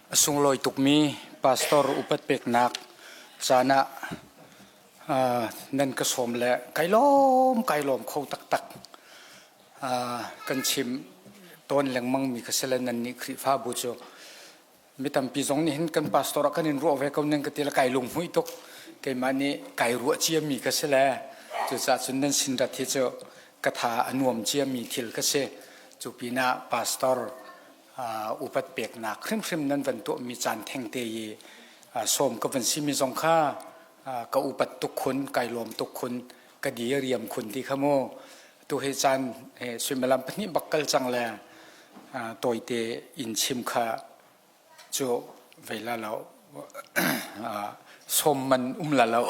A sunglawi tukmi pastor upat peknak caan ah nan ka sawm le kai lawm kai lawm kho taktak. Kan chim tawn lengmang mi kha si le nan nih Khrihfabu cu mi tampi zong nih hin kan pastor ah kan in ruah ve ko nan ka ti le kai lunghmuih tuk. Keimah nih kai ruah ciami ka si le cucaah cun nan sin rat hi cu ka tha a nuam ciami thil ka si. Cu pinah pastor upat peknak hrimhrim nan van tuahmi caan thengte i sawm ka van simi zong kha ka upat tuk khun kai lawm tuk khun ka di riam khun ti kha mu tu hi caan he suimilam pahnih bak kal cang le tawite in chim kha cu vei la lo sawm man um la lo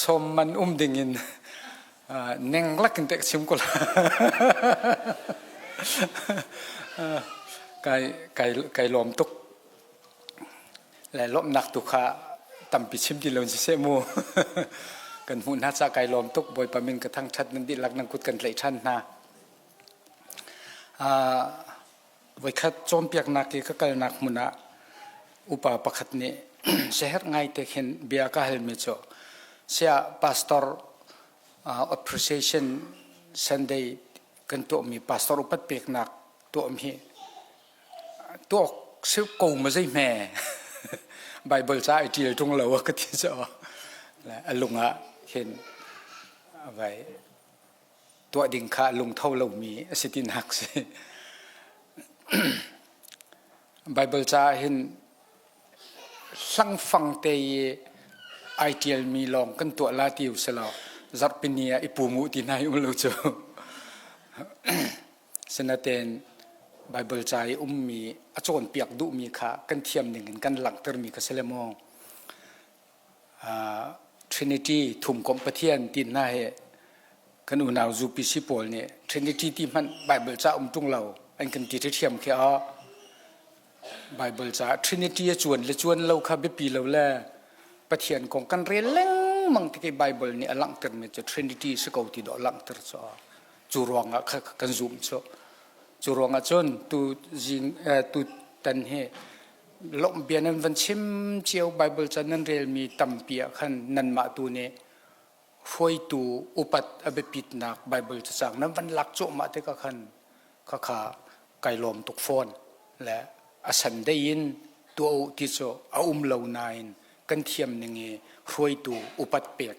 sawm man um ding in neng lak in tek chim ko la kai kai kai lawm tuk le lawmhnak tu kha tampi chim ti lo siseh mu kan hmuh hna ca kai lawm tuk bawipa min ka thangṭhat nan dihlak nan kut kan tlaih ṭhan hna Voikhat cawnpiaknak i ka kalnak hmun ah upa pakhat nih siaherh ngaite khin bia ka halmi cu siah pastor appreciation Sunday kan tuahmi pastor upat peknak tuahmi tuak si ko ma zei hme Bible ca ai ṭial ṭung lo a ka ti cu a lung ah khin vai tuah ding kha lungtho lomi a si tinak si. Bible caah hin hlangfang te i ai ṭialmi lawng kan tuah la ti usalaw zarhpini ah i pum u ti hna hi um lo cu. Sinaten Bible ca i ummi a cawnpiak duhmi kha kan thiam ning in kan langhtermi kha si le maw Trinity thumkomh Pathian ti hna hi kan unau UPC pawl nih Trinity ti hmanh Bible ca um ṭung lo an kan ti ṭhiam khi a Bible ca Trinity a cuan le cuan lo kha biapi lo le Pathian kong kan rel lengmang ti Bible nih a langhter mi cu Trinity si ko ti dawh langhter cu cu ruangah kha kan zum cu cu ruangah cun tu zing tu tan hi lawmh bia nan van chim cio Bible ca nan relmi tampi ah khan nanmah tu nih hruaitu upat a biapitnak Bible cacang nan van lak cuahmah tikah khan khakha kai lawm tuk fawn le a san dei in tuah u ti cu a um lo nain kan thiam ning i hruaitu upat pek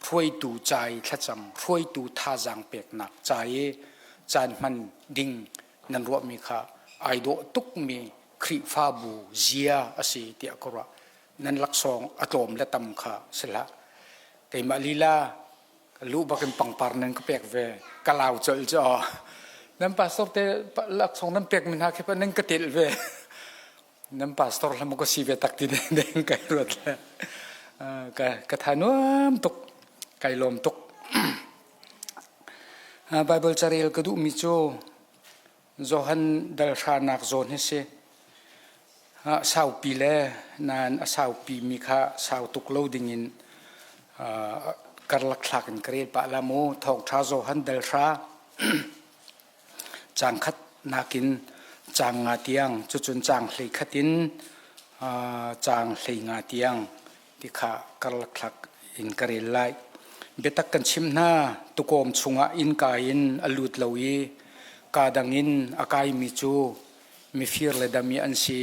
hruaitu ca i thlacam hruaitu thazaang peknak ca i caan hman ding nan ruahmi kha ai dawh tukmi Khrihfabu zia a si tiah ka ruah. Nan laksawng a tlawm le tam kha si hlah. Keimah lila lu bakin pangpar nan ka pek ve ka lau colh cu nan pastor te laksawng nan pek mi hna khi pa nan ka telh ve nan pastor hlam ka si ve tak ti deng kai ruat le ka ka tha nuam tuk kai lawm tuk Bible carel ka duhmi cu Johan dal hranak zawn hi si. Saupi le nain a saupi mi kha sau tuk lo dingin karlak thlak in ka rel pah la mu. Thawngṭha Johan dal hra caang khat nakin caang nga tiang cucun caang hlei khat in caang hlei nga tiang ti kha karlak thlak in ka rel lai. Biatak kan chim hna, tukawm chungah innka in a lut lo i kaa dang in a kaimi cu mifir le dami an si.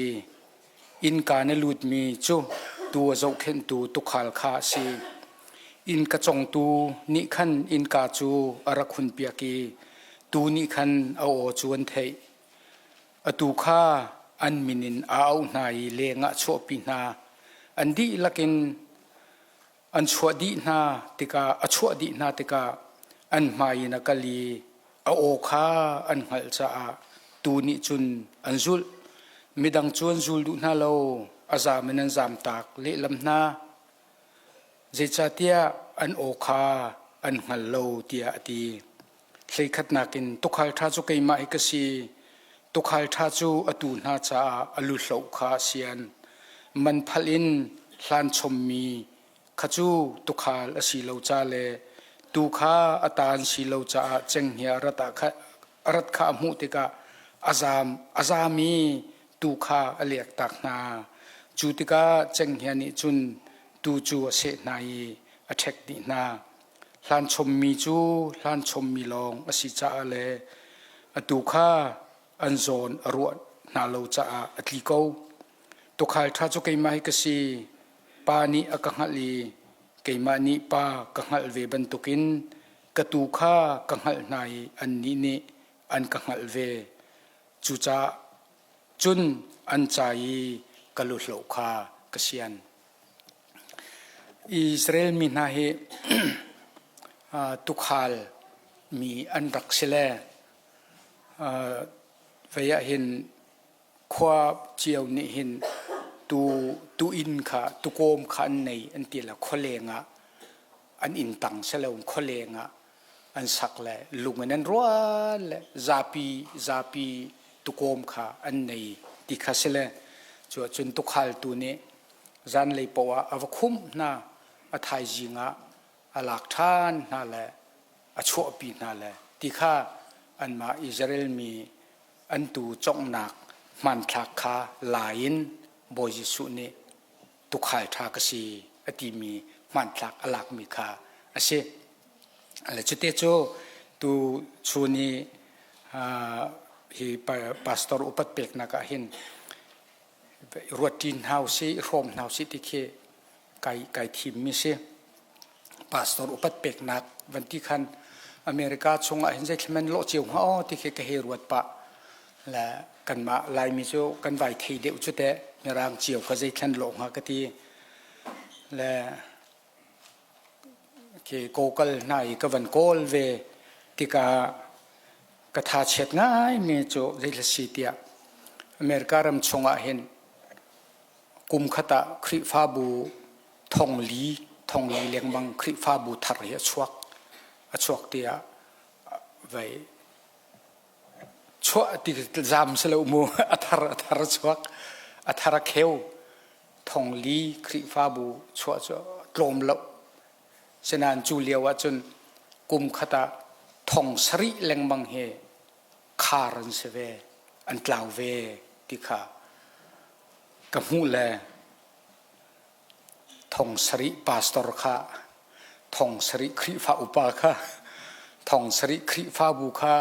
Innka na lutmi cu tuu a zohkhenhtu tuukhal kha a si. Innka congtu nih khan innka cu a rak hunpiak i tuu nih khan a aw cu an theih. Atu kha an min in a auh hna i lengah a chuahpi hna. An dihlak in an chuah dih hna tikah a chuah dih hna tikah an hmai in a kal i a aw kha an hngalh caah tuu nih cun an zulh. Midang cu an zul duh hna lo, a zaam in an zamtak lehlam hna. Zeicahtiah an aw kha an hngal lo tiah a ti. Hleikhatnak in tuukhal ṭha cu keimah hi ka si. Tuukhal ṭha cu a tuu hna caah a lu hloh kha a sian. Man phalh in hlan chommi kha cu tuukhal a si lo ca le tuu kha a ta an si lo caah cenghngia a rat kha a hmuh tikah a zaam, a zaam i. tuu kha a lektak hna. Cu tikah cenghngia nih cun tuu cu a seh hna i a ṭhek dih hna. Hlanchommi cu hlanchommi lawng a si caah le atu kha an zawn a ruah hna lo caah a tli ko. Tuukhal ṭha cu keimah hi ka si. Pa nih a ka hngalh i keimah nih Pa ka hngalh ve bantukin ka tuu kha ka hngalh hna i annih nih an ka hngalh ve. Cucaah cun an ca i ka luhloh kha ka sian. Israel mi hna hi tuukhal mi an rak si le vei ah hin khua cio nih hin tu tu inn kha tukawm kha an nei an ti le khualeng ah an inn tang silo khualeng ah an sak le lung in an rual le zapi zapi tukawm kha an nei ti kha si le cu cun tukhaltu nih zanlei poah ah a va khumh hna a thaizing ah a lak ṭhan hna le a chuahpi hna le ti kha anmah Israel mi an tuu conghnak hmanthlak kha la in Bawi Jesuh nih tuukhal ṭha ka si a timi hmanthlak a lakmi kha a si. Le cute cu tu chun i hi pastor upat peknak ah hin ruatṭi hna usih, hrawm hna usih ti khi kai kai thimmi si. Pastor upat peknak van ti khan America chungah hin zeithil lawh cio hnga aw ti khi ka hei ruat pah. Le kanmah Laimi cu kan vai thei deuh cu teh Mirang cio kha zeithlan lawh hnga ka ti. Le khi Google hna i ka van kawl ve tikah ka tha chiat ngaimi cu zeithil si tiah America ram chungah hin kum khat ah Khrihfabu thongli thongli lengmang Khrihfabu thar hi a chuak a chuak tiah vai chuah ti zam si lo mu a thar a thar a chuak a thar a kheu thongli Khrihfabu chuah cu tlawm lo sinain cu lio ah cun kum khat ah thong sarih lengmang hi khar an si ve an tlau ve ti kha ka hmuh le thong sarih pastor kha thong sarih Khrihfa upa kha thong sarih Khrihfabu kha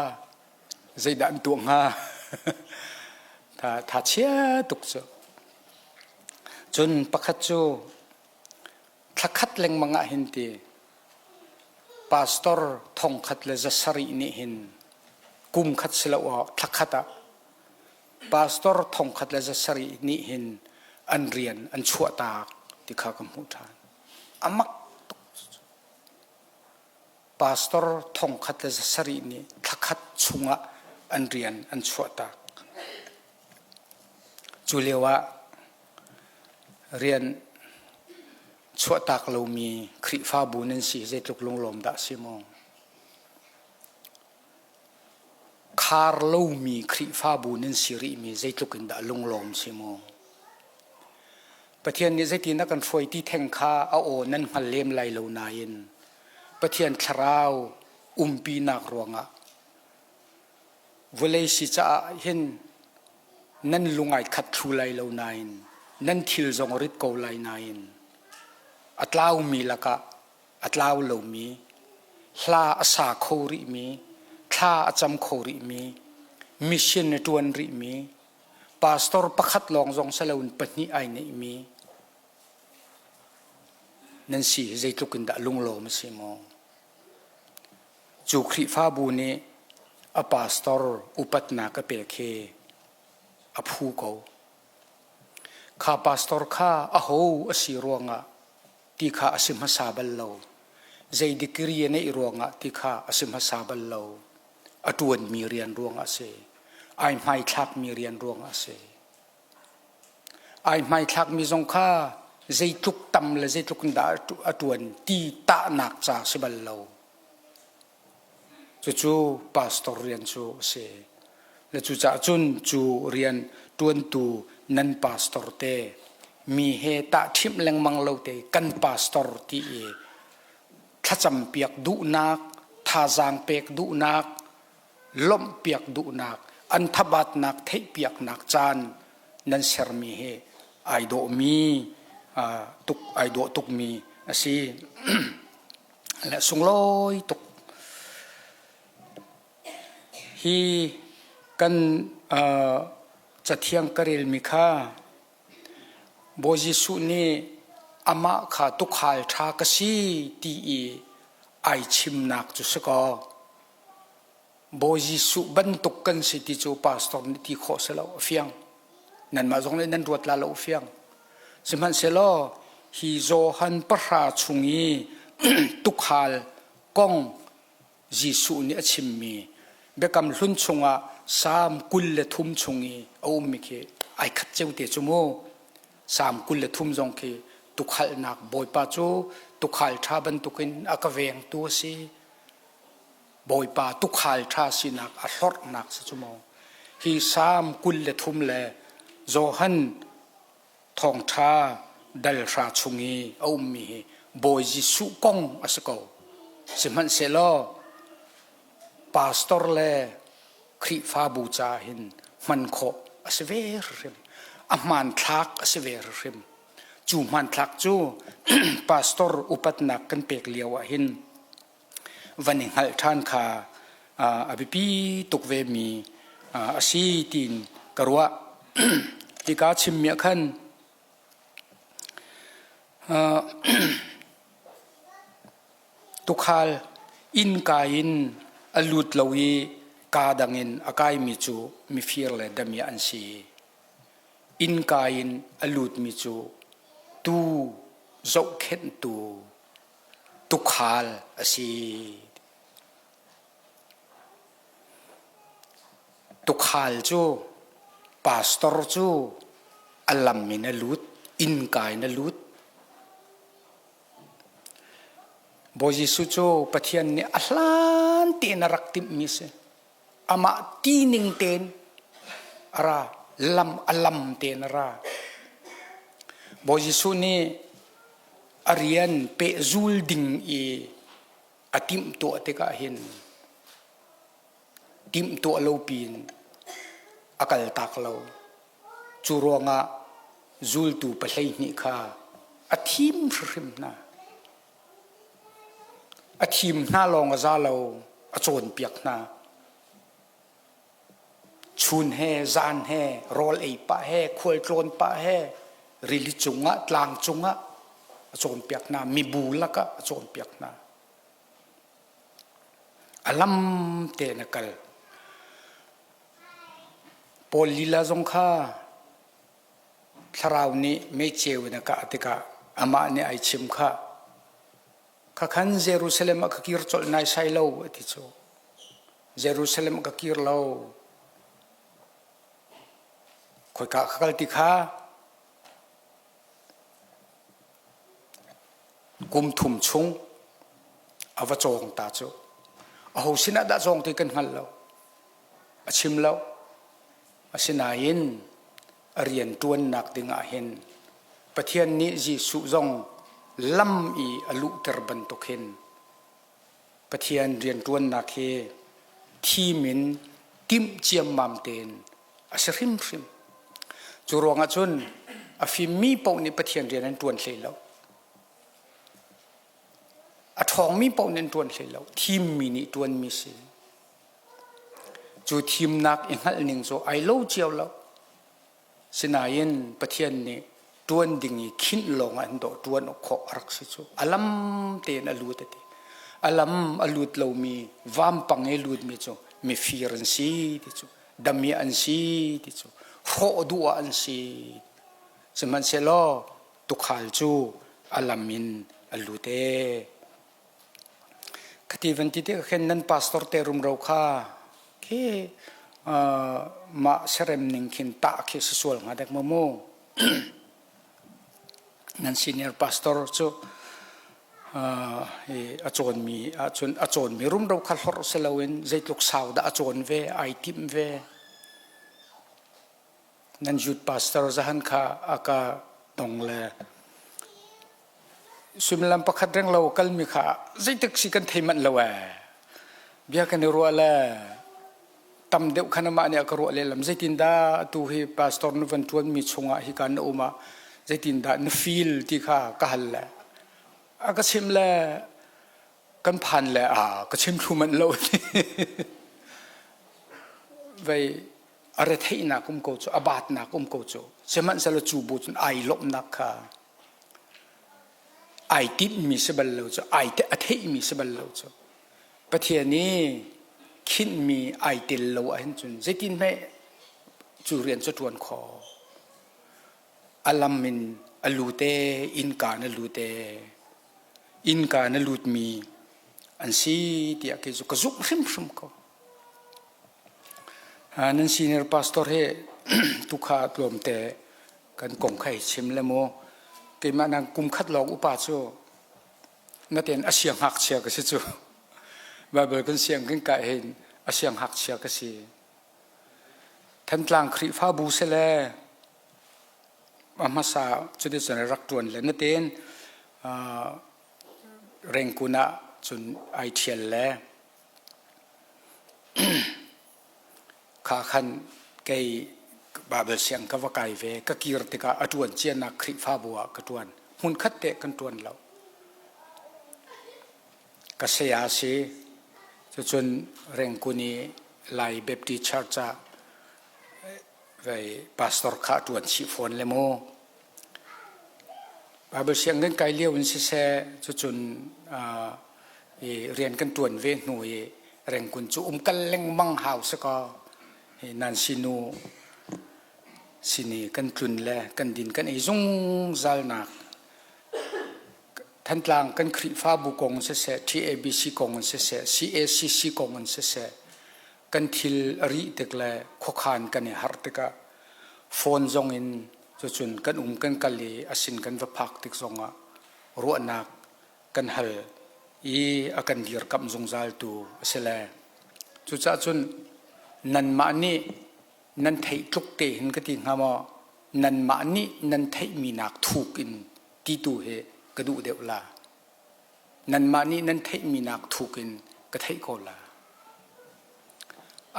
zeidah an tuah hnga tha tha chia tuk cu cun pakhat cu thlakhat lengmang ah hin ti pastor thongkhat le zasarih nih hin kum khat si lo ah thlakhat ah pastor thongkhat le zasarih nih hin an rian an chuahtak ti kha ka hmuh ṭhan amak tuk pastor thongkhat le zasarih nih thlakhat chungah an rian an chuahtak cu lio ah rian chuahtak lomi Khrihfabu nan si zeitluk lunglawm dah si mu. Khar lomi Khrihfabu nan si rihmi zeitluk in dah lunglawm si mu. Pathian nih zeitin a kan hruai ti theng kha a aw nan hngal lem lai lo nain Pathian thlarau umpinak ruangah Vawlei si caah hin nan lung ai khat thlu lai lo nain nan thil zong rit ko lai nain a tlaumi lakah a tlau lomi hla a sa kho rihmi thla a cam kho rihmi mission a ṭuan rihmi pastor pakhat lawng zong si loin pahnih ai neihmi nan si hi zeitluk in dah lunglawm a si maw? Cu Khrihfabu nih a pastor upatnak a pek hi a phu ko. Kha pastor kha aho a si ruangah ti kha a si hmasa bal lo. Zei degree a neih ruangah ti kha a si hmasa bal lo. A ṭuanmi rian ruangah a si. Ai hmaithlakmi rian ruangah a si. Ai hmaithlakmi zong kha zeitluk tam le zeitluk in dah a ṭuan ti tahnak ca si bal lo. Cucu pastor rian cu a si. Le cucaah cun cu rian ṭuantu nan pastor te mi he tahṭhimh lengmang lo te kan pastor ti i thlacam piak duhnak, thazaang pek duhnak, lawmhpiak duhnak, an thabatnak theihpiaknak caan Nan sermi hi ai dawhmi tuk ai dawh tukmi a si. Le sunglawi tuk. Hi kan cathiang ka relmi kha Bawi Jesuh nih amah kha tuukhal ṭha ka si ti i ai chimnak cu si kaw Bawi Jesuh bantuk kan si ti cu pastor nih ti khawh si lo a fiang. Nanmah zong nih nan ruat la lo a fiang. Sihmanhsehlaw hi Johan pahra chung i tuukhal kong Jesuh nih a chimmi Biakam Hlun chungah Salm 23 chung i a ummi khi ai khat cio te cu mu. Salm 23 zong khi tukhalnak Bawipa cu tukhal ṭha bantukin a ka vengtu a si. Bawipa tukhal ṭha sinak a hlorhnak si cu mu. Hi Salm 23 le Johan thawngṭha dalhra chung i a ummi hi Bawi Jesuh kong a si ko. Sihmanhsehlaw pastor le Khrihfabu ca hin hman khawh a si ve hrim. A hmanthlak a si ve hrim. Cu hmanthlak cu pastor upatnak kan pek lio ah hin van i hngalh ṭhan kha a biapi tuk vemi a si tiin ka ruah. Hika chimmi ah khan tuukhal innka in a lut lo i kaa dang in a kaimi cu mifir le damiah an si. Innka in a lutmi cu tuu zohkhenhtu tuukhal a si. Tuukhal cu pastor cu a lam in a lut, innka in a lut. Bawi Jesuh cu Pathian nih a hlan tein a rak timhmi a si. Amah tining tein a ra, lam a lam tein a ra. Bawi Jesuh nih a rian pehzul ding i a timhtuah tikah hin timhtuah lo piin a kaltak lo. Cu ruangah zultu 12 kha a thim hrimhrim hna. A thim hna lawng a za lo, a cawnpiak hna. Chun he, zan he, rawl ei pah he, khualtlawn pah he, rili cungah, tlang cungah a cawnpiak hna, mibu lakah a cawnpiak hna. A lam tein a kal. Paul lila zong kha Thlarau nih meiceu in a kah tikah amah nih ai chim khah. Khakhan Jerusalem ah ka kir colh naisai lo a ti cu. Jerusalem ah ka kir lo. Khoika ka kal ti kha kum thum chung a va cawng ta cu. Aho sinah dah cawng ti kan hngal lo. A chim lo. Asinain a rian ṭuannak dingah hin Pathian nih Jesuh zong lam i a luhter bantuk hin Pathian rianṭuannak hi thim in timh ciammam tein a si hrimhrim. Cu ruangah cun a fimmi paoh nih Pathian rian an ṭuan hlei lo. A ṭhawngmi paoh nih an ṭuan hlei lo. Thimmi nih ṭuanmi si. Cu thimnak i hngalh ning cu ai lo cio lo. Sinain Pathian nih ṭuan ding i khinh lawng ah an dawh ṭuan awk khawh a rak si cu. A lam tein a lut a ti. A lam a lut lomi vampang i lutmi cu mifir an si ti cu, damiah an si ti cu, hrawh duh ah an si. Sihmanhsehlaw tuukhal cu a lam in a lut ee. Khati van ti tikah khin nan pastor te rumro kha khi mah serem ning khin tah khi si sual hnga dek maw mu. Nan senior pastor cu a cawnmi ahcun a cawnmi rumro kha hlorh si loin zeitluk sau dah a cawn ve, ai timh ve. Nan youth pastor zahan kha a ka dong le suimilam pakhat reng lo kalmi kha zeitik si kan thei manh lo ee. Bia kan i ruah le Tam deuh khan amah nih a ka ruah lehlam. Zeitindah atu hi pastor na van ṭuanmi chungah hika na um ah zeitindah na feel ti kha ka hal le a ka chim le kan phan le a ka chim thlu manh lo. Vei a retheihnak um ko cu a baatnak um ko cu sihmanhsehlaw cu bu cun ai lawmhnak kha ai timhmi si bal lo cu ai a theihmi si bal lo cu Pathian i khinhmi ai tel lo ahhin cun zeitin hme cu rian cu ṭuan khawh a lam in a lute innka na lute innka na lutmi an si tiah kei cu ka zumh hrimhrim ko. Nan senior pastor hi tukha tlawmte kan kong kha hi chim le mu keimah nang kum khat lawng upa cu natein a siang ngakchia ka si cu Bible kan siang kan kai hin a siang ngakchia ka si Thantlang Khrihfabu sele a hmasa cuticun rak ṭuan le natein Rengkun ah cun ai ṭhial le Kha khan kei Baibal siang ka va kai ve. Ka kir tikah a ṭuan cianak Khrihfabu ah ka ṭuan. Hmunkhat te kan ṭuan lo. Ka saya si. Cucun Rengkun i Lai Baptist Church ah vei pastor kha a ṭuan chih fawn le mu. Baibal siang kan kai lio in siseh cucun i rian kan ṭuan ve hnu i rengkun cu umkal lengmang hau si kaw hi Nancy nu sin i kan tlun le kan din kan ei zungzal nak Thantlang kan Khrihfabu kong siseh TABC kong in siseh CACC kong in siseh kan thil a rih tik le khuakhan kan i harh tikah phone zong in cucun kan um kan kal i a sin kan va phak tik zongah ruahnak kan hal i a kan dirkamh zungzaltu a si le cucaah cun nanmah nih nan theih tluk te hin ka ti hnga maw nanmah nih nan theihmi nak thuk in ti tu hi ka duh deuh la nanmah nih nan theihmi nak thuk in ka theih ko la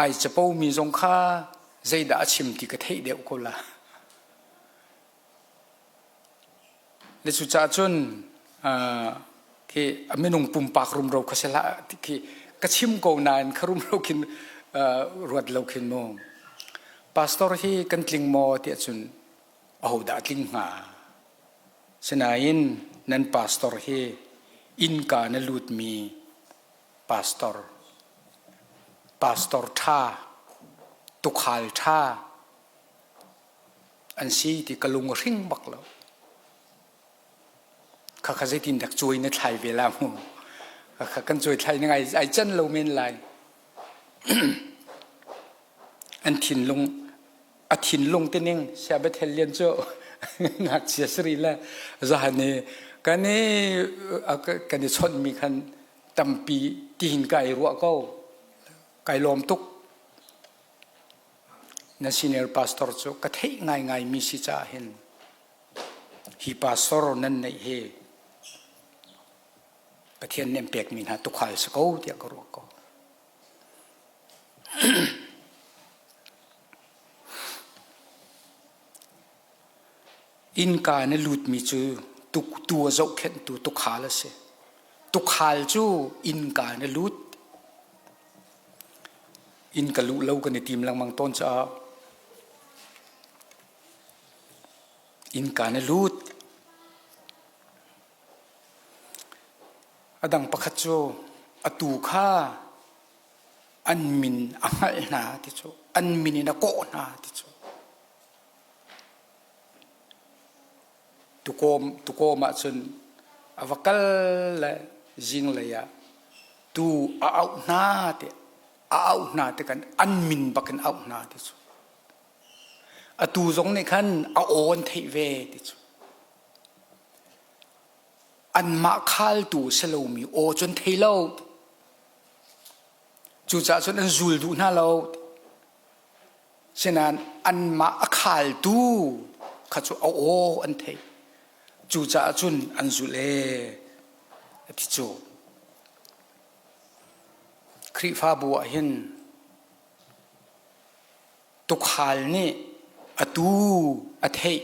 ai capo mi zong kha zeidah a chim ti ka theih deuh ko la le cucaah cun khi a minung pumpak rumro kha si hlah khi ka chim ko nain kha rumro khin ruat lo khin mu pastor hi kan tling maw tiah cun ahodah tling hnga sinain nan pastor hi innka na lutmi pastor pastor ṭha tukhal ṭha an si ti ka lung a hring bak lo khakha zeitin dak cuai na thlai ve la mu khakha kan cuai thlai na ngai ai can lo men lai an thinlung a thinlung tining sia Bethel lian cu ngakchia sari le zahan i kan i kan i chonhmi khan tampi tihin ka i ruah ko kai lawm tuk na senior pastor cu ka theih ngaingai mi si caah hin hi pastor nan neih hi Pathian nih an pekmi hna tukhal si ko tiah ka ruah ko. Innka na lutmi cu tu a zohkhenhtu tukhal a si. Tukhal cu innka na lut. Inn ka luh lo kan i tim lengmang tawn caah innka na lut. A dang pakhat cu atu kha an min a hngalh hna ti cu an min in a kawh hna ti cu tukawm tukawm ah cun a va kal le zinglei ah tu a auh hna ti a auh hna ti kan an min bak in auh hna ti cu atu zong nih khan a aw an theih ve ti cu anmah khaltu si lomi aw cun thei lo Cucaah cun an zul duh hna lo. Sinain anmah a khaltu kha cu a aw an theih. Cucaah cun an zulh ee a ti cu. Khrihfabu ah hin. Tukhal nih atu a theih,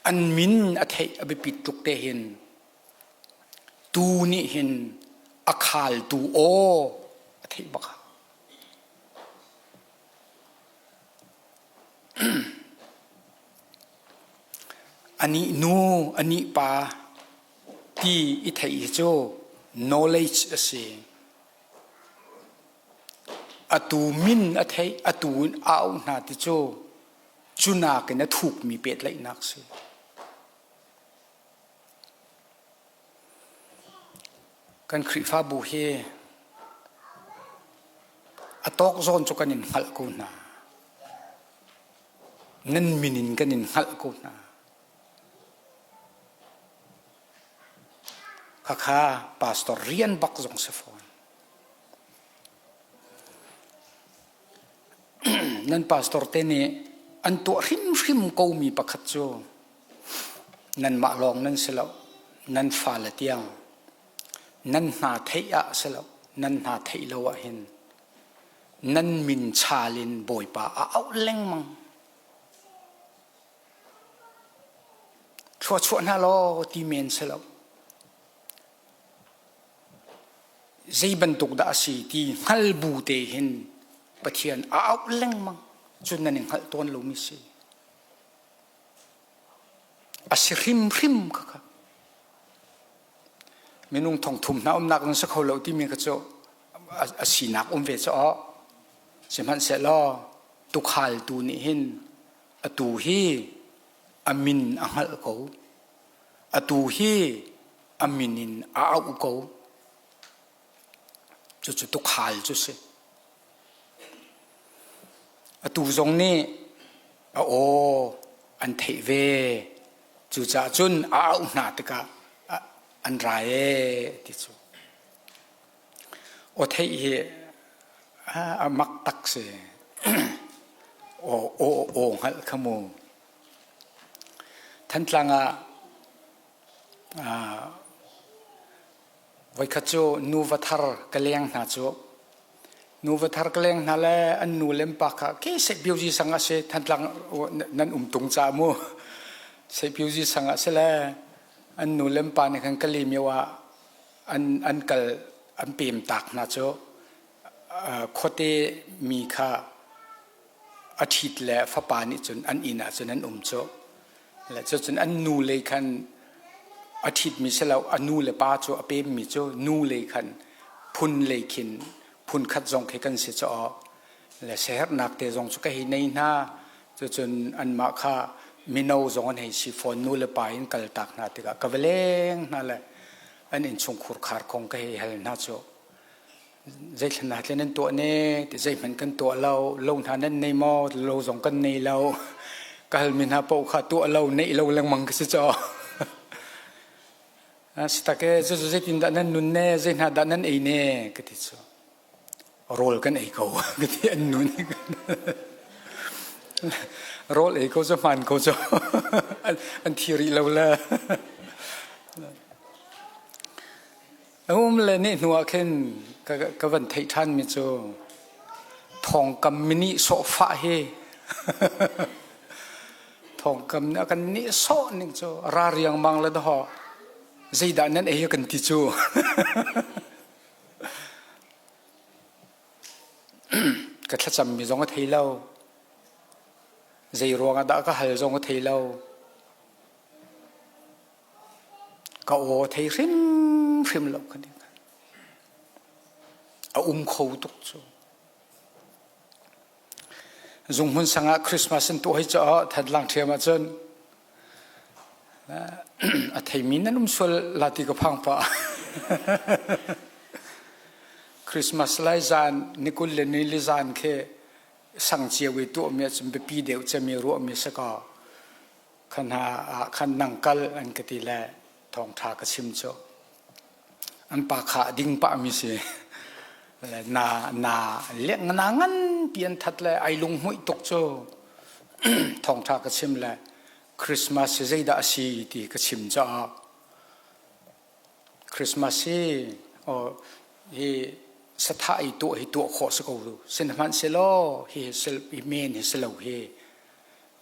an min a theih a biapit tuk te hin tuu nih hin a khaltu aw a theih bak. Anih nu, anih pa ti i theih hi cu knowledge a si. Atu min a theih, atu in a auh hna ti cu cu nakin a thukmi pehtlaihnak si. Kan Khrihfabu hi a tawk zawn cu kan in hngalh ko hna. Nan min in kan in hngalh ko hna. Khakha pastor rian bak zong si fawn. Nan pastor te nih an tuah hrimhrim komi pakhat cu nanmah lawng nan si lo, nan fale tiang nan hna theih ah si lo, nan hna theih lo ah hin nan min chaal in Bawipa a auh lengmang. Thluachuah hna law ti men si lo. Zei bantuk dah a si ti hngal bu te hin Pathian a auh lengmang cun nan i hngalh tawn lomi si. A si hrimhrim khakha. Minung thongthum hna umnak nan si kho lo timi kha cu a sinak um ve cu Sihmanhsehlaw tukhaltu nih hin atu hi a min a hngalh ko. Atu hi a min in a auh ko. Cucu tukhal cu si. Atu zong nih a aw an theih ve. Cucaah cun a auh hna tikah an ra ee ti cu. Aw theih hi a mak tak si. Aw aw aw hngalh kha mu. Thantlang ah voikhat cu nuva thar ka leng hna cu nuva thar ka leng hna le an nu le an pa kha ke Seihpiozi sang ah si Thantlang nan um tung ca mu Seihpiozi sang ah si le an nu le an pa nih khan Kalaymyo ah an an kal an pem tak hna cu khuate mi kha a ṭhit le fapa nih cun an inn ah cun an um cu le cucun an nu lei khan a ṭhitmi si lo a nu le pa cu a pemmi cu nu lei khan phun lei khin phun khat zong khi kan si cu le siaherhnak te zong cu ka hei nei hna cucun anmah kha mino zong an hei si fawn nu le pa in kaltak hna tikah ka va leng hna le an innchungkhur khar kong ka hei hal hna cu Zeithlan ah nan tuah ne ti zeihmanh kan tuah lo lo hna nan nei maw lo zong kan nei lo ka halmi hna paoh kha tuah lo neih lo lengmang ka si caw si tak e cucu zeitin dah nan nun ne zei hna dah nan ei ne ka ti cu rawl kan ei ko ka ti an nun rawl ei ko cu hmaan ko cu an thi rih lo le Um le nih hnu ah khin ka van theih ṭhanmi cu thawngkam minih sawhfah hi thawngkam nih a kan nih sawh ning cu ra riangmang le dawh zeidah nan ei a kan ti cu ka thlacammi zong a thei lo zei ruangah dah ka hal zong a thei lo Ka aw thei hrimhrim lo kan A um kho tuk cu. Zunghmun sang ah Christmas an tuah hi cu Thantlang ṭhiam ahcun a theimi nan um sual la ti ka phang pah. Christmas lai zan ni 20 le ni li zan khi sang cio i tuahmi ahcun biapi deuh cemi ruahmi si kaw Kha hna ah khan nang kal an ka ti le thawngṭha ka chim cu an pa kha a ding pahmi si le na na leng na nganpi an that le ai lunghmuih tuk cu thawngṭha ka chim le Christmas hi zeidah a si ti ka chim caah Christmas hi oh hi. Sathah i tuah hi tuah khawh si ko sihmanhsehlaw hi hi men hi si lo hi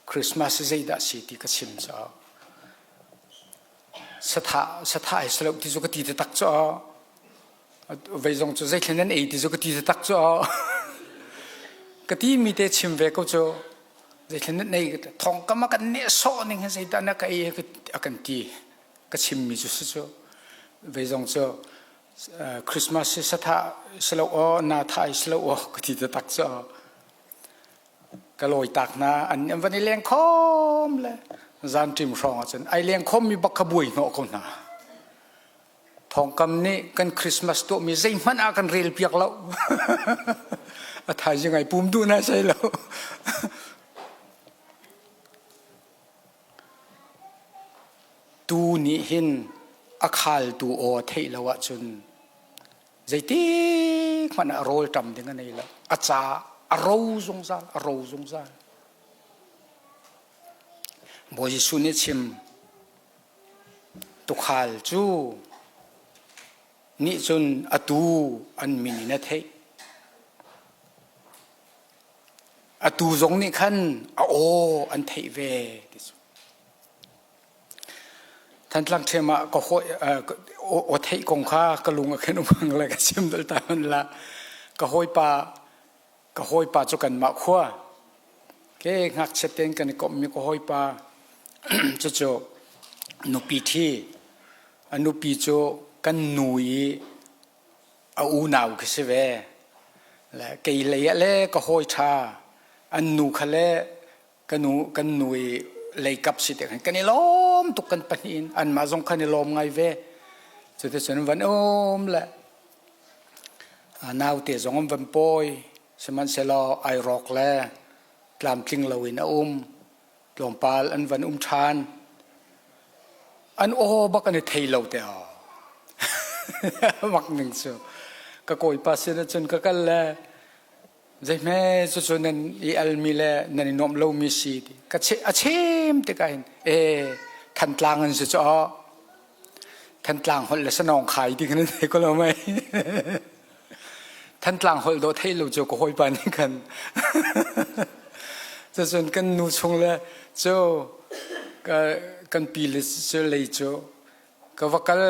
Christmas zeidah si ti ka chim caah sathah sathah hi si lo ti cu ka ti taktak cu vei zong cu zeithlen nan ei ti cu ka ti taktak cu ka ti mi te chim ve ko cu zeithlen nan ei thong kam a kan neh sawh ning hi zeidah na ka ei a kan ti ka chim mi cu si cu vei zong cu Christmas hi sathah si lo aw na thah si lo aw ka ti taktak cu ka lawi tak hna an an van i leng khom le zan ṭim hrawng ahcun ai leng khom mi bak kha buai hnawh ko hna thawngkam nih kan Christmas tuahmi zeihmanh ah kan rel piak lo a thaizing ai pum duh na sei lo Tu nih hin a khaltu aw theih lo ahcun zeitik hmanh ah rawl ṭam ding a nei lo. A ca a ro zungzal, a ro zungzal. Bawi Jesuh nih chim, tukhal cu nih cun a tuu an min in a theih. Atu zong nih khan a aw an theih ve ti cu. Thantlang ṭhiam ah ka hawi aw theih kong kha ka lung a khen umang le ka chim dal ta man la. Ka hawipa ka hawipa cu kanmah khua ke ngakchia tein kan i komhmi ka hawipa cucu nupi ṭhi a nupi cu kan nu i a unau khi si ve. Le kei lei ah le ka hawi ṭha an nu kha le ka nu kan nu i leikap si te khan kan i lawm tuk kan pahnih in anmah zong khan i lawm ngai ve. Cuticun van um le naute zong an van pawi sihmanhsehlaw ai rawk le tlamtling loin a um. Tlawmpal an van um ṭhan. An aw bak an i thei lo te aw. Mak ning cu. Ka kawipa sin ahcun ka kal le zeihme cucu nan i almi le nan i nuamh lomi si ti. Ka a chim tikah hin e Thantlang an si cu aw. Thantlang holh le sanawng khai ti khan an thei ko lo mei. Thantlang holh dawh theih lo cu ka hawipa nih khan. Cucun kan nu chung le cu kan pi le cu lei cu ka va kal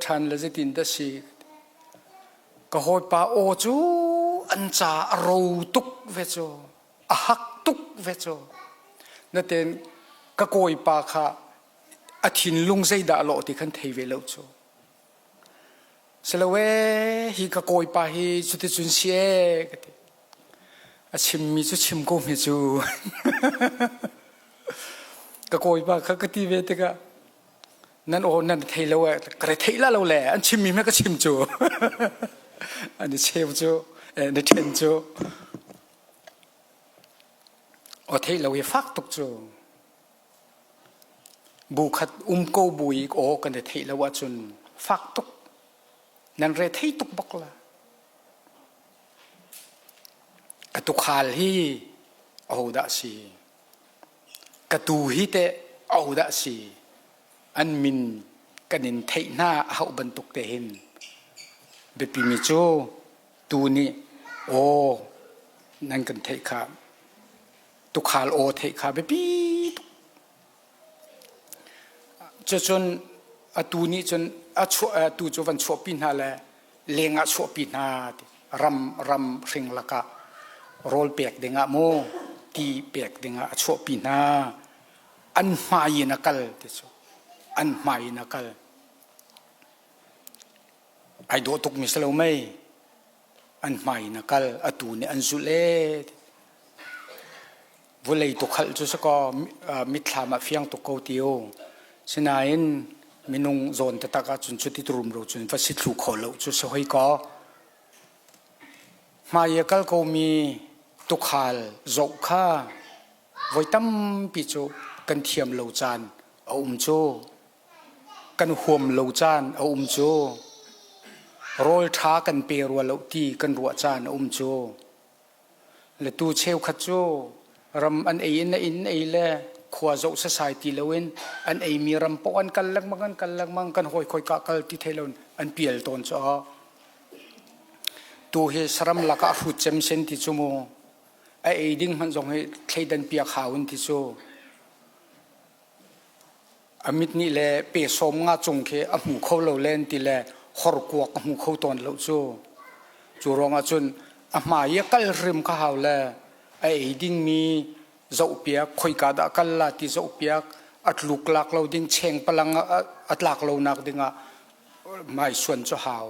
ṭhan le zeitin dah si. Ka hawipa aw cu an ca a ro tuk ve cu. A hak tuk ve cu. Natein ka kawipa kha a thinlung zeidah a lawh ti khan thei ve lo cu. Siloe hi ka kawipa hi cuticun si ee ka ti. A chimmi cu chim ko hme cu. Ka kawipa kha ka ti ve tikah nan aw nan thei lo ee ka re theih la lo le an chimmi hme ka chim cu. An i cheu cu na ṭhen cu. Aw theih lo hi fak tuk cu. Bu khat um ko bu i aw kan i theih lo ahcun fak tuk nan re thei tuk bak la. Ka tukhal hi ahodah si? Ka tuu hi teh ahodah si? An min kan in theih hna a hauh bantuk te hin biapimi cu tuu nih aw nan kan theih kha tukhal aw theih kha biapi tuk. Cucun atu nih cun a chuah atu cu van chuahpi hna le leng ah chuahpi hna ti ram ram hring lakah rawl pek dingah mu ti pek dingah a chuahpi hna an hmai in a kal ti cu an hmai in a kal ai dawh tuk mi si lo mei an hmai in a kal atu nih an zulh ee Vawlei tukhalh cu si kaw mitthlam ah fiang tuk ko ti u. Sinain minung zawn taktak ahcun cuti rumro cun va si thlu kho lo cu si hoi kaw. Hmai i a kal komi tukhal zoh kha voi tampi cu kan thiam lo caan a um cu. Kan huam lo caan a um cu. Rawl ṭha kan pe rua lo ti kan ruah caan a um cu. Le tu cheukhat cu ram an ei in a inn ei le khua zoh sasai ti loin an eimi ram paoh an kal lengmang an kal lengmang kan hawi khoi ka kal ti thei loin an pial tawn cu. Tu hi saram lakah hrut cem sen ti cu mu. A ei ding hmanh zong hi thleidan piak hau in ti cu. A mit nih le pe sawm nga cung khi a hmu kho lo len ti le horkuak a hmu kho tawn lo cu. Cu ruangah cun a hmai i a kal hrim kha hau le a ei dingmi zohpiak khoika dah kal la ti zohpiak a tluk lak lo ding cheng palang a tlak lo nak dingah hmaisuan cu hau.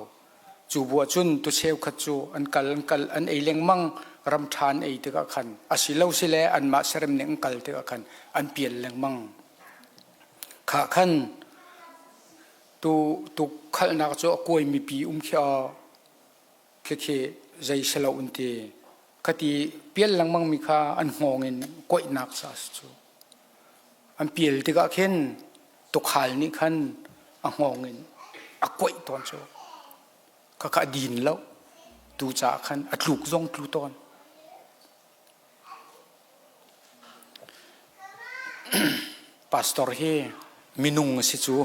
Cu bu ahcun tu cheukhat cu an kal an kal an ei lengmang ram ṭha an ei tikah khan a si lo si le anmah serem ning an kal tikah khan an pial lengmang. Kha khan tu tu khalnak cu a kuai mipi um khi khikhi zei si lo an ti. Khati pial lengmang mi kha an hngawng in kuaihnak sa si cu. An pial tikah khin tukhal nih khan a hngawng in a kuaih tawn cu. Khakha a din lo. Tu caah khan a tluk zong tlu tawn. Pastor hi minung a si cu.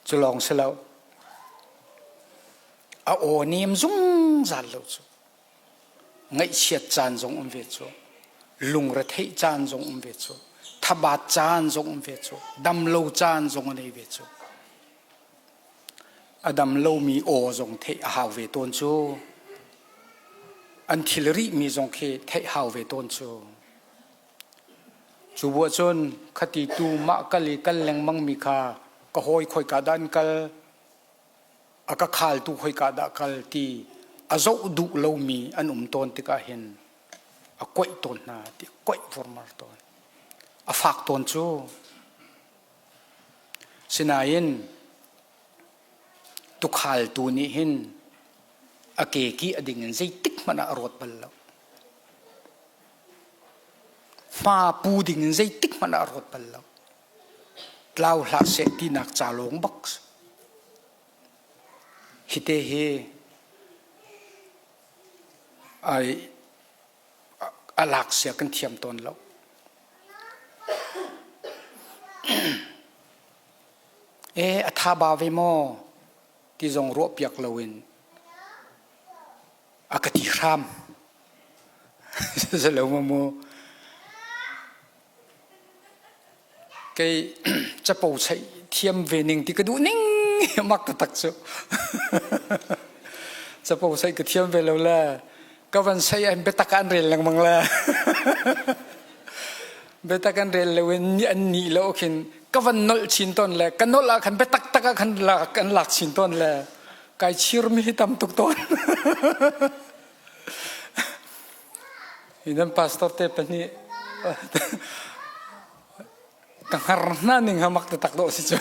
Cu lawng si lo. A aw nem zungzal lo cu. Ngaihchiat caan zong um ve cu. Lungretheih caan zong um ve cu. Thabat caan zong um ve cu. Damlo caan zong a nei ve cu. A dam lomi aw zong theih a hau ve tawn cu. An thil rihmi zong khi theih hau ve tawn cu. Cu bu ahcun khati tu mah kal i kal lengmang mi kha ka hawi khoika dah an kal, a ka khaltu khoika dah kal ti a zoh duh lomi an um tawn tikah hin a kuaih tawn hna ti kuaih vurmar tawn. A fak tawn cu. Sinain tukhaltu nih hin a ke ki a ding in zeitik hmanh ah a rawt bal lo. Hma pu ding in zeitik hmanh ah a rawt bal lo. Tlau hlah seh tinak ca lawng bak. Hite hi ai a lak sia kan thiam tawn lo. E a tha ba ve maw ti zong ruah piak loin a ka ti hram. Zalo ma mu. Kei capo chaih thiam ve ning ti ka duh ning mak taktak cu. Capo saih ka thiam ve lo le ka van saih an biatak an rel lengmang le biatak an rel lo in an nih lo khin ka van nolh chin tawn le ka nolh ah khan biatak tak ah khan lak an lak chin tawn le kai chir mi hi tam tuk tawn. Hi nan pastor te pahnih ka hngar hna ning ha mak taktak dawh si cu.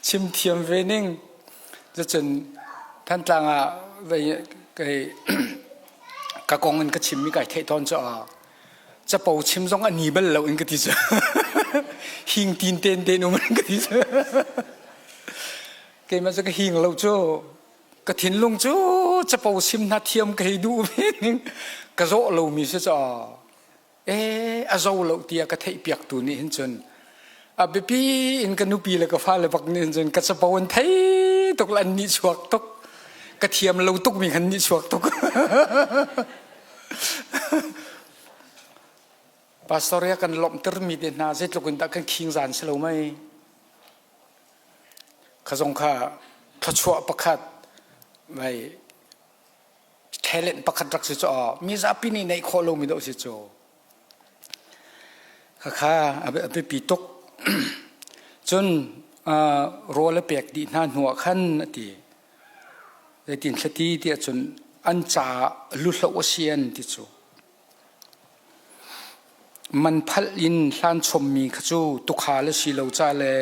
Chim thiam ve ning. Cucun Thantlang ah vei kei ka kong in ka chim mi kai theih tawn cu capo chim zong a ni bal lo in ka ti cu. Hing tin ten ten um in ka ti cu. Keimah cu ka hing lo cu. Ka thinlung cu capo sim hna thiam ka hei duh ve ning ka zawh lomi si caw e a zo lo tiah ka theih piak tu nih hin cun a biapi in ka nupi le ka fale bak nih hin cun ka capo an thei tuk le an nih chuak tuk ka thiam lo tuk mi khan nih chuak tuk pastor ya kan lawmhter mi te hna zeitluk in dah kan khing zan si lo mei Kha zong kha thluachuah pakhat mei talent pakhat rak si cu aw mi zapi nih neih khawh lomi dawh si cu. Khakha a biapi tuk. Cun rawl a pek dih hna hnuah khan a ti. Zeitin thlati tiah cun an caah luhloh a si an ti cu. Man phalh in hlan chommi kha cu tuukhal a si lo ca le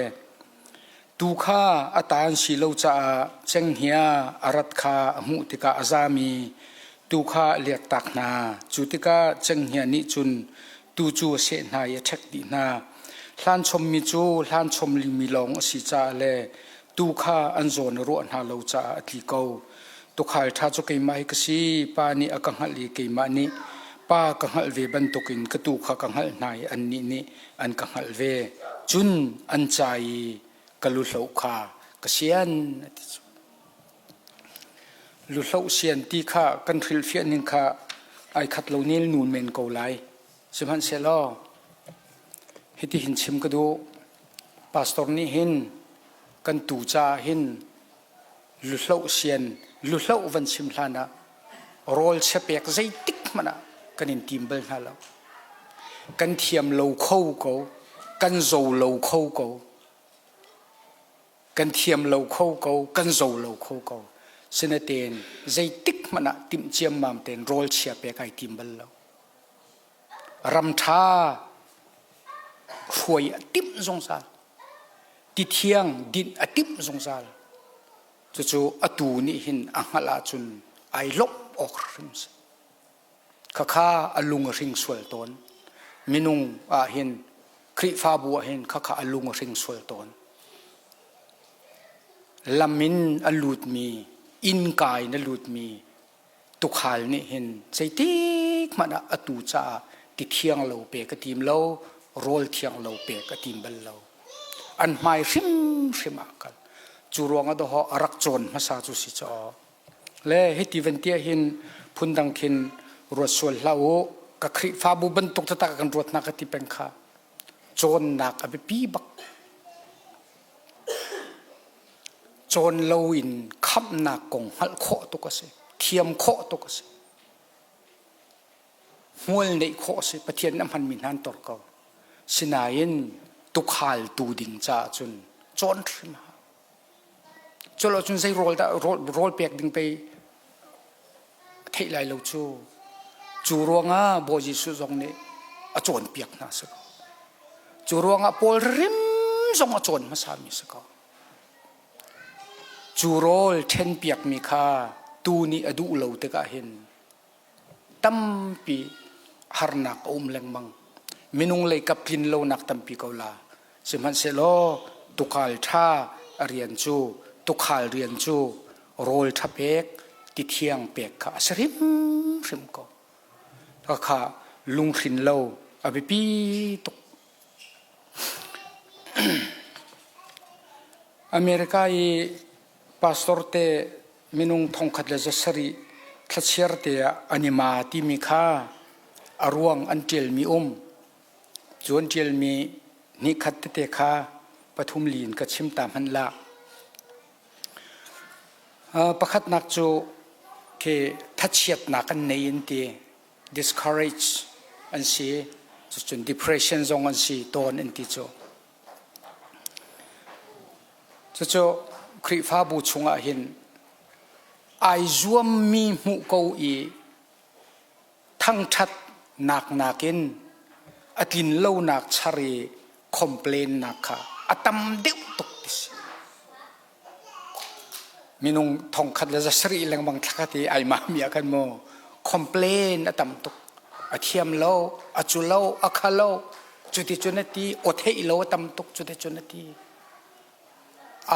tuu kha a ta an si lo caah cenghngia a rat kha a hmuh tikah a zam i tuu kha a liaktak hna. Cu tikah cenghngia nih cun tuu cu a seh hna i a ṭhek dih hna. Hlan chommi cu hlan chom limi lawng a si caah le tuu kha an zawn a ruah hna lo caah a tli ko. Tuukhal ṭha cu keimah hi ka si, Pa nih a ka hngalh i keimah nih Pa ka hngalh ve bantukin ka tuu kha ka hngalh hna i annih nih an ka hngalh ve. Cun an ca i ka luhloh kha ka sian, a ti cu. Luhloh sian ti kha kan hrilhfiah ning kha ai khat lo nel nun men ko lai. Sihmanhsehlaw hiti hin chim ka duh. Pastor nih hin kan tu caah hin luhloh sian luhloh van chim hlan ah rawl chia pek zeitik hmanh ah kan in tim bal hna lo. Kan thiam lo kho ko, kan zo lo kho ko. Kan thiam lo kho ko, kan zo lo kho ko. Sinaten zeitik hmanh ah timh ciammam tein rawl chia pek ai tim bal lo. Ram ṭha hruai a timh zungzal. Ti thiang dinh a timh zungzal. Cucu atu nih hin a hngalh ahcun ai lawmh awk hrim si. Khakha a lung a hring sual tawn. Minung ah hin Khrihfabu ah hin khakha a lung a hring sual tawn. Lam in a lutmi, innka in a lutmi tukhal nih hin zeitik hmanh ah atu caah ti thiang lo pek a tim lo, rawl thiang lo pek a tim bal lo. An hmai hrimhrim ah kal. Cu ruang ah dawh a rak cawn hmasa cu si caw. Le hiti van tiah hin phundang khin ruat sual hlah u. Ka Khrihfabu bantuk taktak kan ruat hna ka ti peng kha. Cawnnak a biapi bak. Cawn loin khamhnak kong hngalh khawh tuk a si. Thiam khawh tuk a si. Hmual neih khawh a si. Pathian nih a hmanmi hna an tor ko. Sinain tukhal tu ding caah cun cawn hrim a hau. Culo cun zei rawl dah rawl pek ding pei theih lai lo cu. Cu ruangah Bawi Jesuh zong nih a cawnpiak hna si ko. Cu ruangah Paul rim zong a cawn hmasa mi si ko. Cu rawl ṭhenpiakmi kha tu nih a duh lo tikah hin tampi harnak a um lengmang. Minung lei kap tlin lonak tampi ko la. Sihmanhsehlaw tukhal ṭha a rian cu tukhal rian cu rawl ṭha pek, ti thiang pek kha a si hrimhrim ko. Khakha lunghrin lo a biapi tuk. America i pastor te minung thongkhat le zasarih thlachiar te ah an i ma timi kha a ruang an ṭialmi um. Cu an ṭialmi hnihkhat tete kha pathum li in ka chim ta hmanh la. Pakhatnak cu khi thachiatnak an nei an ti. Discourage an si. Cucun depression zong an si tawn an ti cu. Cucu Khrihfabu chungah hin ai zuammi hmuh ko i thangṭhat nak nakin a tlin lonak char i complain nak kha a tam deuh tuk ti si. Minung thongkhat le zasarih lengmang thlakhat i ai mami ah khan mu complain a tam tuk. A thiam lo, a cu lo, a kha lo, cuti cun a ti, aw theih lo a tam tuk cuti cun a ti.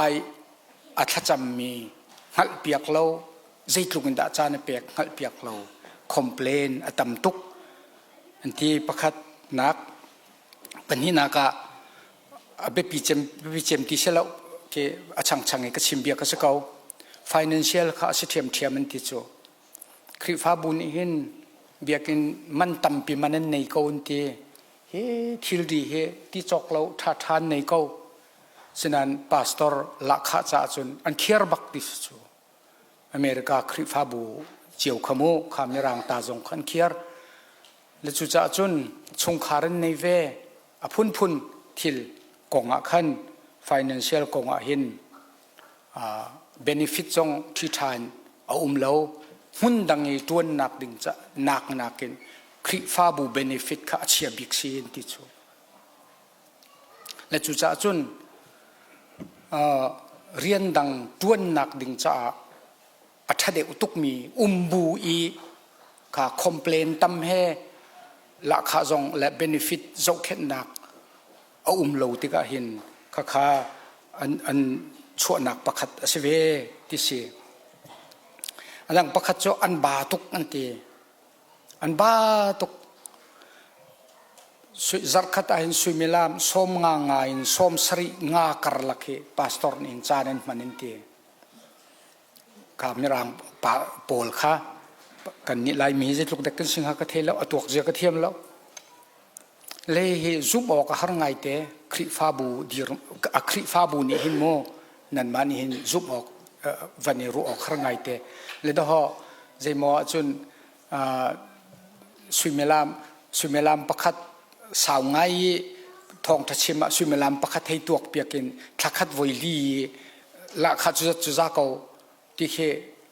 Ai a thlacammi hngalhpiak lo, zeitluk in dah caan a pek hngalhpiak lo, complain a tam tuk. An ti pakhat nak pahnihnak ah a biapi cem biapi cem ti si lo ke a changchang i ka chim bia ka si ko. Financial kha a si ṭhiamṭhiam an ti cu. Khrihfabu nih hin biakinn man tampi man an nei ko an ti. Hi thilri hi ti cawk lo ṭhaṭha an nei ko. Sinain pastor lahkhah caah cun an khiar bak ti si cu. America Khrihfabu cio kha mu kha mirang ta zong kha an khiar. Le cucaah cun chungkhar an nei ve. A phunphun thil kong ah khan financial kong ah hin benefit zong ṭhiṭha in a um lo. Hmun dang i ṭuannak ding ca nak nakin Khrihfabu benefit kha a chia bik si an ti cu. Le cucaah cun rian dang ṭuannak ding caah a ṭha deuh tukmi umbu i kha complain tam he lahkhah zong le benefit zohkhenhnak a um lo tikah hin khakha an, an chuahnak pakhat a si ve ti si. A dang pakhat cu an ba tuk an ti. An ba tuk. Zarkhat ah hin suimilam sawm nga nga in sawm sarih nga karlak hi pastor nih hin caan an hman an ti. Kha mirang pa pawl kha kan nih Laimi hi zeitluk dek kan si hnga ka thei lo, a tuak zia ka thiam lo. Le hi zumh awk a har ngaite Khrihfabu dir a Khrihfabu nih hin mu nanmah nih hin zumh awk van i ruah awk har ngaite. Le dawh zeimaw ahcun suimilam suimilam pakhat sau ngai i thawngṭha chim ah suimilam pakhat hei tuak piak in thlakhat voi li i lahkhah cu zat cu za ko ti khi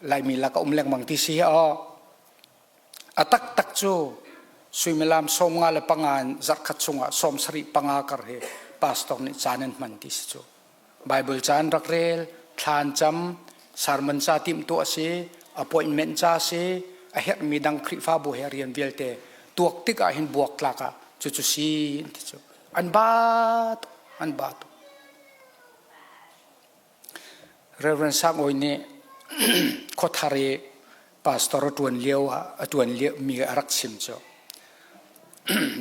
Laimi lak a um lengmang ti si hi aw. A taktak cu suimilam 55 in zarhkhat chungah 75 kar hi pastor nih caan an hman ti si cu. Bible ca an rak rel, thla an cam, sermon ca timhtuah a si, appointment ca a si, a herhmi dang Khrihfabu he rian vialte tuak tik ah hin buaktlak ah cucu si an ti cu. An ba tuk, an ba tuk. Reverend Sang Awi nih khuathar i pastor a ṭuan lio ah a ṭuan lio mi a rak chim cu.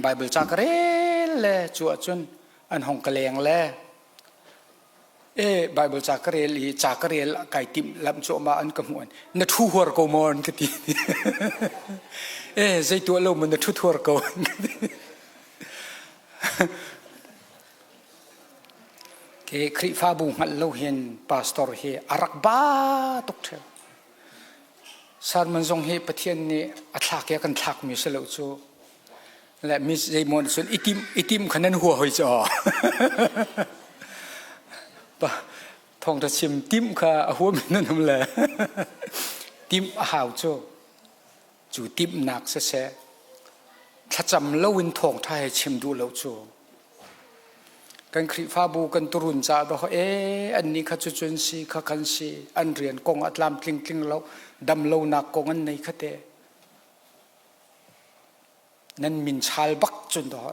Bible ca ka rel le cu ahcun an hong ka leng le e Bible ca ka rel i ca ka rel kai timh lam cuahmah an ka hmuh na ṭhu huar ko maw an ka ti. E zei tuah lo maw na ṭhut huar ko an ka ti. Ke Khrihfabu hngalh lo hin pastor hi a rak ba tuk ṭheo. Sermon zong hi Pathian nih a thlak i a kan thlakmi si lo cu. Le mi zeimaw nih cun itim itim kha nan hua hoi cu. Pa thawngṭha chim tim kha a huami nan um le tim a hau cu. Cu timhnak siseh thlacam loin thawngṭha he chim duh lo cu kan Khrihfabu kan turun ca dawh e annih kha cucun si kha khan si an rian kong a tlamtling tling lo dam lonak kong an nei kha te nan min chal bak cun dawh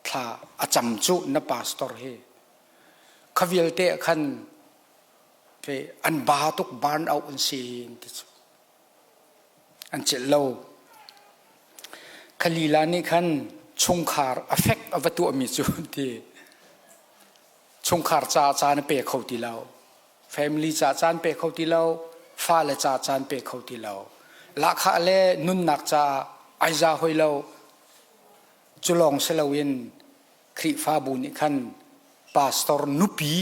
thla a cam cu na pastor hi kha vialte khan an ba tuk burn out an si ti cu An celh lo. Khalila nih khan chungkhar a fek a va tuahmi cu ti chungkhar ca caan a pe kho ti lo. Family ca caan pe kho ti lo. Fale ca caan pe kho ti lo. Lahkhah le nunnak ca ai za hoi lo. Cu lawng si loin Khrihfabu nih khan pastor nupi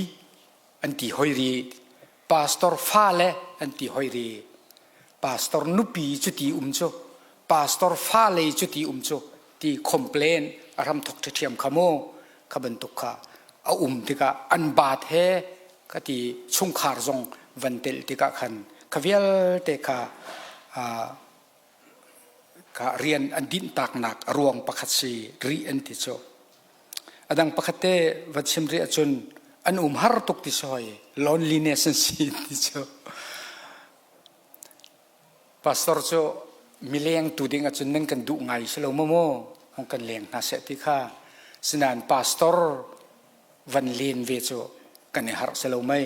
an ti hoi rih. Pastor fale an ti hoi rih. Pastor nupi cuti um cu, pastor fale cuti um cu ti complain a ram thok ṭhiam kha mu kha bantuk kha a um tikah an baat he ka ti chungkhar zong van telh tikah khan kha vialte kha ka rian an dinh taknak a ruang pakhat si rih an ti cu. A dang pakhat te va chim rih ahcun an um har tuk ti si hoi loneliness an si ti cu. Pastor cu mileng tu ding ahcun nan kan duh ngai si lo maw mu hong kan leng hna seh ti kha sinain pastor van len ve cu kan i harh si lo mei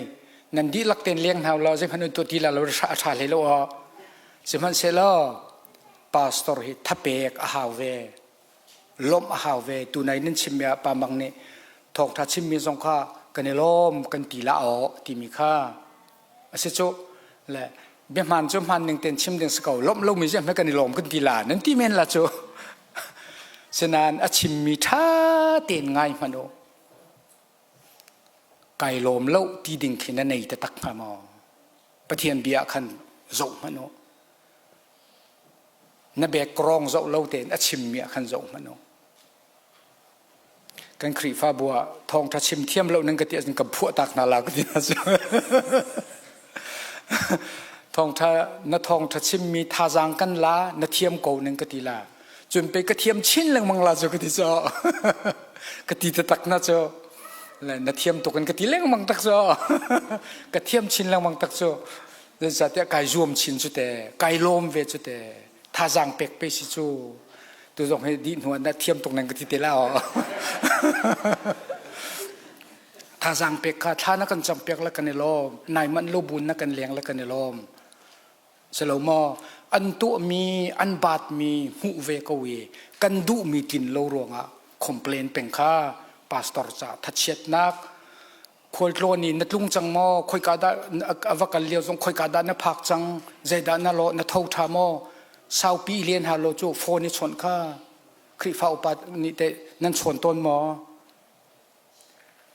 nan dihlak ten leng hna law zeihmanh un tuah ti la lo a ṭha hlei lo aw sihmanhsehlaw pastor hi thapek a hau ve lawmh a hau ve tunai nan chimmi ah pa mang nih thawngṭha chimmi zong kha kan i lawm kan ti la aw timi kha a si cu le biahmaan cu hmaan ning ten chim ding si ko lawmh lomi ziah kan i lawm kan ti la nan ti men la cu sinain a chimmi ṭha tein ngai hmanh u kai lawm lo ti ding khi na nei taktak hnga maw Pathian bia khan zoh hmanh u na background zoh lo tein a chimmi ah khan zoh hmanh u kan Khrihfabu ah thawngṭha chim thiam lo nan ka ti ahcun ka phuah tak hna la ka ti hna cu thawngṭha na thawngṭha chimmi thazaang kan la na thiam ko nan ka ti la cun pe ka thiam chin lengmang la cu ka ti cu ka ti taktak na cu na thiam tuk in ka ti lengmang tak cu ka thiam chin lengmang tak cu Zeicahtiah kai zuam chin cu te, kai lawm ve cu te, thazaang pek pe si cu. Tu zong hi dih hnu ah na thiam tuk nan ka ti te la aw. Thazaang pek kha thla na kan cam piak le kan i lawm. Nai manh lo bun na kan leng le kan i lawm. Silo maw an tuahmi, an baatmi hmuh ve ko i kan duhmi tlin lo ruangah complain peng kha pastor ca thachiatnak. Khualtlawn i na tlung cang maw? Khoika dah a va kal lio zong khoika dah na phak cang? Zeidah na lawh? Na tho ṭha maw? Saupi len ha lo cu phone i chawnh kha Khrihfa upa nih teh nan chawn tawn maw?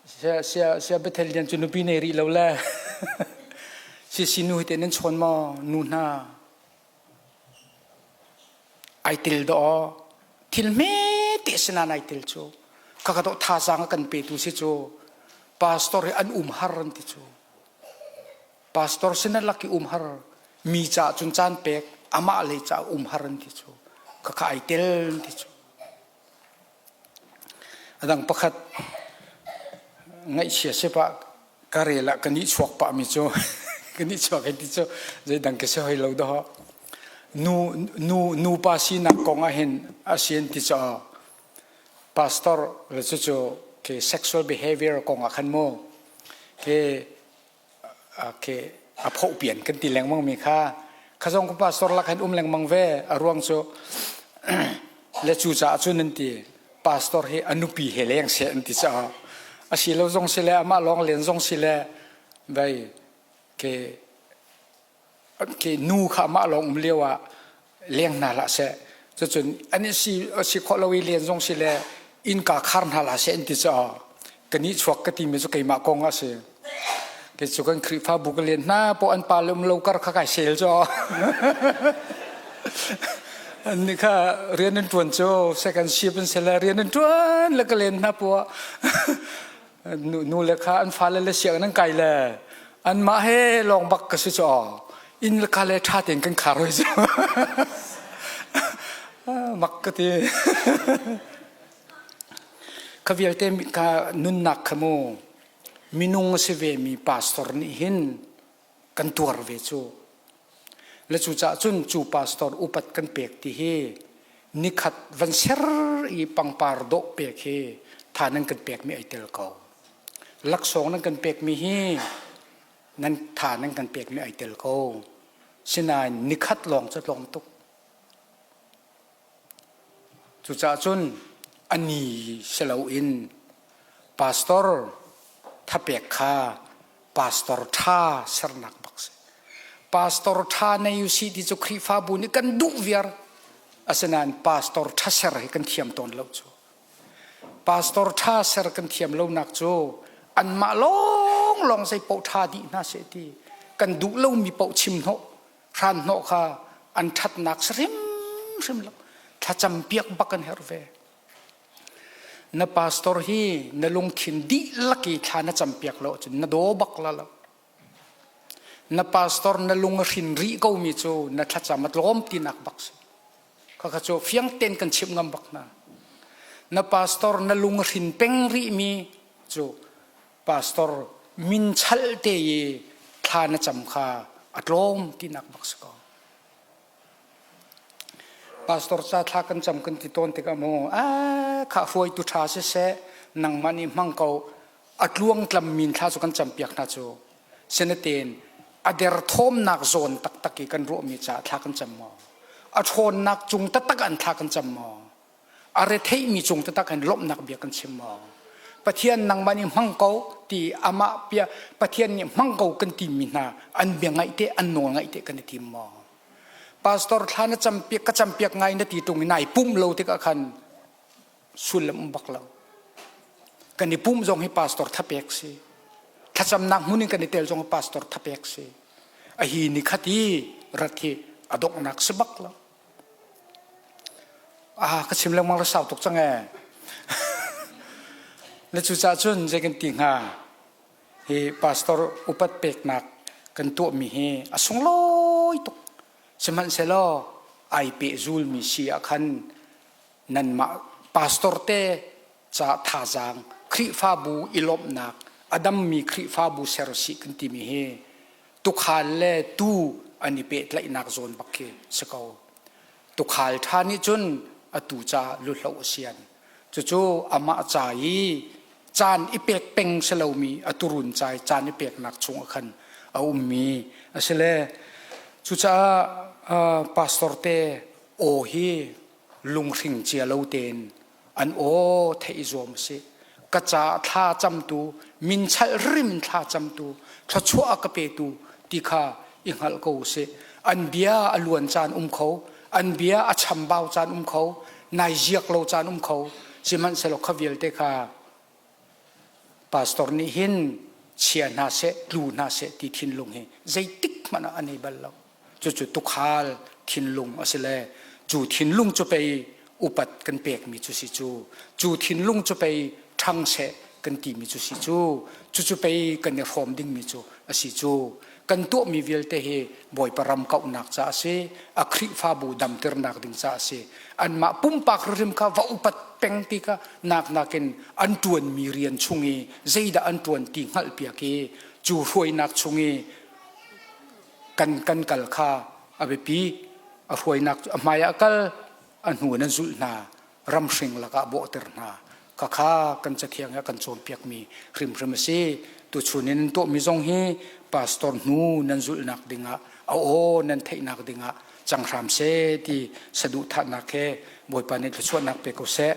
Sia sia sia Bethel lian cu nupi nei rih lo le si si nu hi teh nan chawn maw? Nu hna ai tel dawh thil hmete sinan ai tel cu khakha dawh thazaang a kan petu si cu pastor hi an um har an ti cu pastor sin lak i um har mi ca cun caan pek amah lei ca um har an ti cu khakha ai tel an ti cu Adang pakhat ngaihchia si pah ka rel ah ka nihchuak pah mi cu ka nihchuak hei ti cu zeidang ka si hoi lo dawh. Nu nu nupa sinak kong ah hin a si an ti cu pastor le cucu ke sexual behavior kong ah khan mu ke ke a phoh pian kan ti lengmang mi kha kha zong ka pastor lak hin um lengmang ve a ruang cu le cu caah cun an ti pastor hi a nupi he leng seh an ti caah a si lo zong si le amah lawng len zong si le vai ke ke nu kha amah lawng um lio ah leng hna hlah seh cucun an si si khawh lo i len zong si le innka khar hna hlah seh an ti caah ka nih chuak ka timi cu keimah kong a si kei cu kan Khrihfabu ka len hna po an pa le um lo kar kha kai sel cu an nih kha rian an ṭuan cu second shift an si le rian an ṭuan le ka len hna po nu le kha an fale le sianginn an kai le anmah he lawng bak ka si cu inn le ka le ṭha tein kan khar hoi cu mak ka ti kha vialte ka nunnak kha mu minung a si ve mi pastor nih hin kan tuar ve cu le cu caah cun cu pastor upat kan pek ti hi nikhat van ser i pangpar dawh pek hi tha nan kan pek mi ai tel ko laksawng nan kan pek mi hi nan tha nan kan pek mi ai tel ko sinain nikhat lawng cu tlawm tuk Cucaah cun a ni si loin pastor thapek kha pastor ṭha sernak bak si. Pastor ṭha nei usih ti cu Khrihfabu nih kan duh viar. Asinain pastor ṭha ser hi kan thiam tawn lo cu. Pastor ṭha ser kan thiam lonak cu anmah lawnglawng zei paoh ṭha dih hna seh ti kan duh lomi paoh chim hnawh hran hnawh kha an ṭhatnak si hrimhrim lo thlacam piak bak an herh ve na pastor hi na lungthin dihlak i thla na cam piak lo ahcun na daw bak la lo na pastor na lung a hrin rih ko mi cu na thlacam a tlawm tinak bak si khakha cu fiang ten kan chimh ngam bak hna na pastor na lung a hrin peng rih mi cu pastor min chal te i thla na cam kha a tlawm tinak bak si ko pastor ca thla kan cam kan ti tawn tikah mu a kha hruaitu ṭha siseh nangmah nih hmang ko a tluangtlam min thla cu kan cam piak hna cu sinaten a derthawmnak zawn taktak i kan ruahmi caah thla kan cam maw a ṭhawnnak cung taktak an thla kan cam maw a retheihmi cung taktak hin lawmhnak bia kan chim maw Pathian nangmah nih hmang ko ti amah bia Pathian nih hmang ko kan timi hna an bia ngaih te an nawl ngaih te kan i tim maw pastor thla na campiak ka campiak ngai na ti tung i nai pum lo tikah khan sullam um bak lo kan i pum zong hi pastor thapek si thlacamnak hmun in kan i tel zong hi pastor thapek si a hi ni khat i rat hi a donghnak si bak lo Ah, ka chim lengmang la sau tuk cang ee. Na cucaah cun zei kan ti hnga? Hi pastor upat peknak kan tuahmi hi a sunglawi tuk. Sihmanhsehlaw ai pehzulmi si ah khan nanmah pastor te ca thazaang Khrihfabu i lawmhnak a dammi Khrihfabu ser sih kan timi hi tukhal le tuu an i pehtlaihnak zawn bak khi si ko. Tukhal ṭha nih cun a tuu ca luhloh a sian. Cucu amah ca i caan i pek peng si lomi a turun ca i caan i peknak chungah khan a ummi a si le cucaah pastor te aw hi lunghring cia lo tein an aw theih i zuam a si. Ka caah thla camtu, min chalh rim in thla camtu, thluachuah a ka petu ti kha i hngalh ko usih. An bia a luan caan um kho, an bia a chambau caan um kho, nai ziak lo caan um kho. Sihmanhsehlaw kha vialte kha pastor nih hin chia hna seh, tlu hna seh ti thinlung hi zeitik hmanh ah a nei bal lo. Cucu tukhal thinlung a si le cu thinlung cu pei upat kan pekmi cu si cu. Cu thinlung cu pei ṭhang seh kan timi cu si cu. Cucu pei kan i hrawm dingmi cu a si cu. Kan tuahmi vialte hi Bawipa ram kauhnak ca a si, a Khrihfabu damternak ding ca a si. Anmah pumpak hrimhrim kha va upat peng ti kha nak nakin an ṭuanmi rian chung i zeidah an ṭuan ti hngalhpiak i cu hruainak chung i kan kan kal kha a biapi. A hruainak a hmai ah kal, a hnu in an zulh hna, ramhring lakah bawhter hna. Khakha kan cathiang ah kan cawnpiakmi hrimhrim a si. Tuchun in nan tuahmi zong hi pastor hnu nan zulhnak dingah a aw nan theihnak dingah cang hram seh ti saduhthahnak he Bawipa nih thluachuahnak pe ko seh.